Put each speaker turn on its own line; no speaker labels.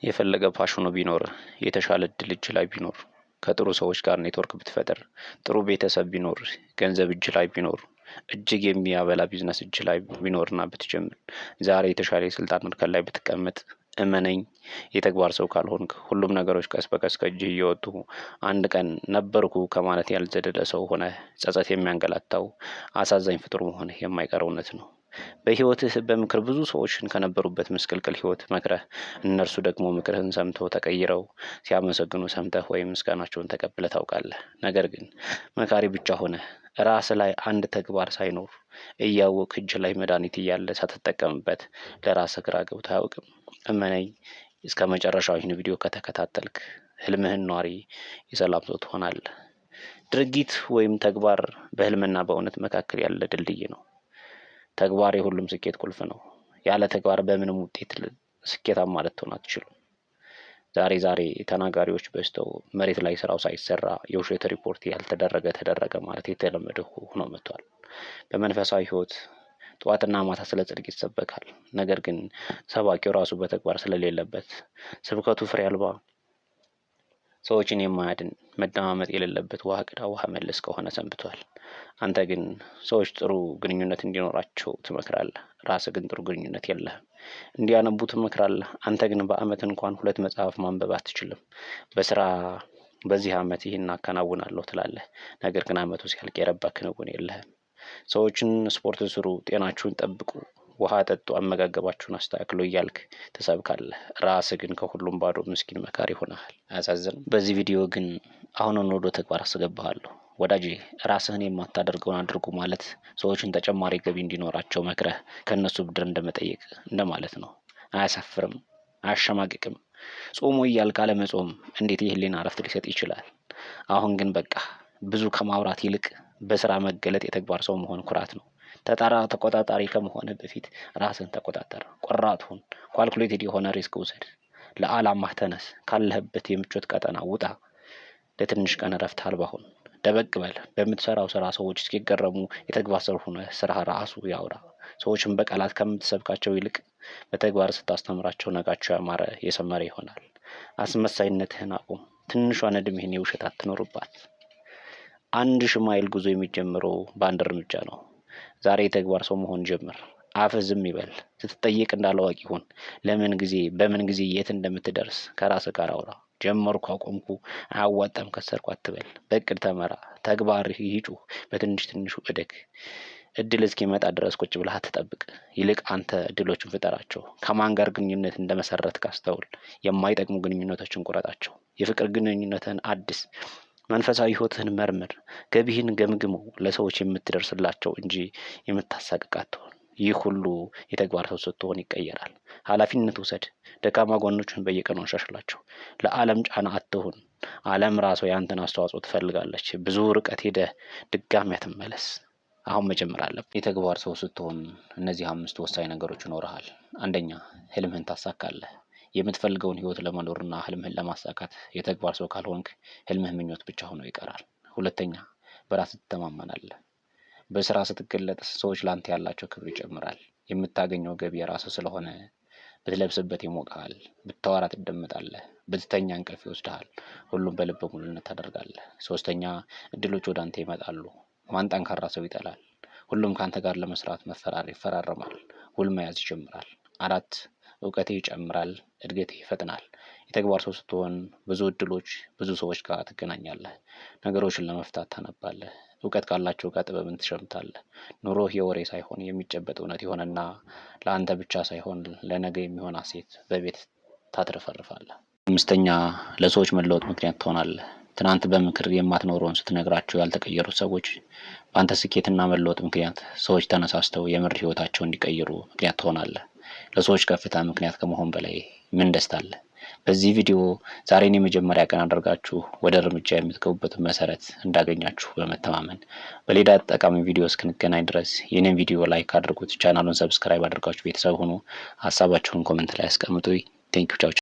የፈለገ passion ኑ ቢኖርህ፣ የተሻለ እድል እጅህ ላይ ቢኖር፣ ከጥሩ ሰዎች ጋር ኔትወርክ ብትፈጥር፣ ጥሩ ቤተሰብ ቢኖር፣ ገንዘብ እጅህ ላይ ቢኖር፣ እጅግ የሚያበላ ቢዝነስ እጅህ ላይ ቢኖርና ብትጀምር፣ ዛሬ የተሻለ የስልጣን እርከን ላይ ብትቀመጥ፣ እመነኝ፣ የተግባር ሰው ካልሆንክ ሁሉም ነገሮች ቀስ በቀስ ከእጅህ እየወጡ አንድ ቀን ነበርኩ ከማለት ያልዘለለ ሰው ሆነህ ጸጸት የሚያንገላታው አሳዛኝ ፍጡር መሆንህ የማይቀር እውነት ነው። በህይወትህ በምክር ብዙ ሰዎችን ከነበሩበት ምስቅልቅል ህይወት መክረህ እነርሱ ደግሞ ምክርህን ሰምተው ተቀይረው ሲያመሰግኑ ሰምተህ ወይም ምስጋናቸውን ተቀብለህ ታውቃለህ። ነገር ግን መካሪ ብቻ ሆነህ ራስህ ላይ አንድ ተግባር ሳይኖር፣ እያወቅህ እጅህ ላይ መድኃኒት እያለ ሳትጠቀምበት ለራስህ ግራ ገብቶ አያውቅም? እመነኝ፣ እስከ መጨረሻው ይህን ቪዲዮ ከተከታተልክ ህልምህን ኗሪ የሰላም ሰው ትሆናለህ። ድርጊት ወይም ተግባር በህልምና በእውነት መካከል ያለ ድልድይ ነው። ተግባር የሁሉም ስኬት ቁልፍ ነው። ያለ ተግባር በምንም ውጤት ስኬታማ ልትሆን አትችልም። ዛሬ ዛሬ ተናጋሪዎች በዝተው መሬት ላይ ስራው ሳይሰራ የውሸት ሪፖርት ያልተደረገ ተደረገ ማለት የተለመደ ሆኖ መጥቷል። በመንፈሳዊ ህይወት ጠዋትና ማታ ስለ ጽድቅ ይሰበካል። ነገር ግን ሰባኪው ራሱ በተግባር ስለሌለበት ስብከቱ ፍሬ አልባ፣ ሰዎችን የማያድን፣ መደማመጥ የሌለበት ውሃ ቅዳ ውሃ መልስ ከሆነ ሰንብቷል። አንተ ግን ሰዎች ጥሩ ግንኙነት እንዲኖራቸው ትመክራለህ። ራስህ ግን ጥሩ ግንኙነት የለህም። እንዲያነቡ ትመክራለህ። አንተ ግን በአመት እንኳን ሁለት መጽሐፍ ማንበብ አትችልም። በስራ በዚህ አመት ይህን አከናውናለሁ ትላለህ። ነገር ግን አመቱ ሲያልቅ የረባ ክንውን የለህም። ሰዎችን ስፖርት ስሩ፣ ጤናችሁን ጠብቁ፣ ውሃ ጠጡ፣ አመጋገባችሁን አስተካክሉ እያልክ ትሰብካለህ። ራስህ ግን ከሁሉም ባዶ ምስኪን መካሪ ሆነሃል። አያሳዝንም? በዚህ ቪዲዮ ግን አሁኑን ወደ ተግባር አስገባሃለሁ። ወዳጄ፣ ራስህን የማታደርገውን አድርጉ ማለት ሰዎችን ተጨማሪ ገቢ እንዲኖራቸው መክረህ ከእነሱ ብድር እንደመጠየቅ እንደማለት ነው። አያሳፍርም? አያሸማቅቅም? ጾሙ እያልክ አለመጾም እንዴት የህሊና እረፍት ሊሰጥ ይችላል? አሁን ግን በቃ፣ ብዙ ከማውራት ይልቅ በስራ መገለጥ የተግባር ሰው መሆን ኩራት ነው። ተጣራ ተቆጣጣሪ ከመሆንህ በፊት ራስህን ተቆጣጠር። ቆራጥ ሁን። Calculated የሆነ risk ውሰድ። ለዓላማህ ተነስ። ካለህበት የምቾት ቀጠና ውጣ። ለትንሽ ቀን እረፍት አልባ ሁን። ደበቅ በል። በምትሰራው ስራ ሰዎች እስኪገረሙ የተግባር ሰው ሆነህ ስራ ራሱ ያውራ። ሰዎችን በቃላት ከምትሰብካቸው ይልቅ በተግባር ስታስተምራቸው ነጋቸው ያማረ የሰመረ ይሆናል። አስመሳይነትህን አቁም። ትንሿን እድሜህን የውሸት አትኖርባት። 1000 ማይል ጉዞ የሚጀምረው በአንድ እርምጃ ነው። ዛሬ የተግባር ሰው መሆን ጀምር። አፍህ ዝም ይበል። ስትጠየቅ እንዳላዋቂ ሁን። ለምን ጊዜ፣ በምን ጊዜ፣ የት እንደምትደርስ ከራስህ ጋር አውራ። ጀመርኩ፣ አቆምኩ፣ አያዋጣም፣ ከሰርኩ አትበል። በእቅድ ተመራ። ተግባርህ ይጩህ። በትንሽ ትንሹ እደግ። እድል እስኪመጣ ድረስ ቁጭ ብለህ አትጠብቅ። ይልቅ አንተ እድሎችን ፍጠራቸው። ከማን ጋር ግንኙነት እንደመሰረትክ አስተውል። የማይጠቅሙ ግንኙነቶችን ቁረጣቸው። የፍቅር ግንኙነትህን አድስ። መንፈሳዊ ህይወትህን መርምር። ገቢህን ገምግመው። ለሰዎች የምትደርስላቸው እንጂ የምታሳቅቅ አትሆን። ይህ ሁሉ የተግባር ሰው ስትሆን ይቀየራል። ኃላፊነት ውሰድ። ደካማ ጎኖችህን በየቀኑ አሻሽላቸው። ለዓለም ጫና አትሁን። ዓለም ራሷ ያንተን አስተዋጽኦ ትፈልጋለች። ብዙ ርቀት ሄደህ ድጋሚ አትመለስ። አሁን መጀመር አለብህ። የተግባር ሰው ስትሆን እነዚህ አምስት ወሳኝ ነገሮች ይኖርሃል። አንደኛ፣ ህልምህን ታሳካለህ። የምትፈልገውን ህይወት ለመኖርና ህልምህን ለማሳካት የተግባር ሰው ካልሆንክ ህልምህ ምኞት ብቻ ሆኖ ይቀራል። ሁለተኛ፣ በራስህ ትተማመናለህ። በስራ ስትገለጥ ሰዎች ላንተ ያላቸው ክብር ይጨምራል። የምታገኘው ገቢ የራስህ ስለሆነ ብትለብስበት ይሞቅሃል፣ ብታወራ ትደመጣለህ፣ ብትተኛ እንቅልፍ ይወስድሃል። ሁሉም በልበ ሙሉነት ታደርጋለህ። ሶስተኛ፣ እድሎች ወደ አንተ ይመጣሉ። ማን ጠንካራ ሰው ይጠላል? ሁሉም ከአንተ ጋር ለመስራት መፈራር ይፈራረማል። ውል መያዝ ይጀምራል። አራት፣ እውቀትህ ይጨምራል፣ እድገትህ ይፈጥናል። የተግባር ሰው ስትሆን ብዙ እድሎች፣ ብዙ ሰዎች ጋር ትገናኛለህ። ነገሮችን ለመፍታት ታነባለህ። እውቀት ካላቸው ጋር ጥበብን ትሸምታለህ። ኑሮህ የወሬ ሳይሆን የሚጨበጥ እውነት ይሆንና ለአንተ ብቻ ሳይሆን ለነገ የሚሆን asset በቤት ታትረፈርፋለህ። አምስተኛ፣ ለሰዎች መለወጥ ምክንያት ትሆናለህ። ትናንት በምክር የማትኖረውን ስትነግራቸው ያልተቀየሩት ሰዎች በአንተ ስኬትና መለወጥ ምክንያት ሰዎች ተነሳስተው የምር ህይወታቸውን እንዲቀይሩ ምክንያት ትሆናለህ። ለሰዎች ከፍታ ምክንያት ከመሆን በላይ ምን ደስታ አለ? በዚህ ቪዲዮ ዛሬን የመጀመሪያ ቀን አድርጋችሁ ወደ እርምጃ የምትገቡበትን መሰረት እንዳገኛችሁ በመተማመን በሌላ ጠቃሚ ቪዲዮ እስክንገናኝ ድረስ ይህንን ቪዲዮ like አድርጉት፣ ቻናሉን subscribe አድርጋችሁ ቤተሰብ ሁኑ። ሀሳባችሁን comment ላይ አስቀምጡ። Thank you፣ ቻው።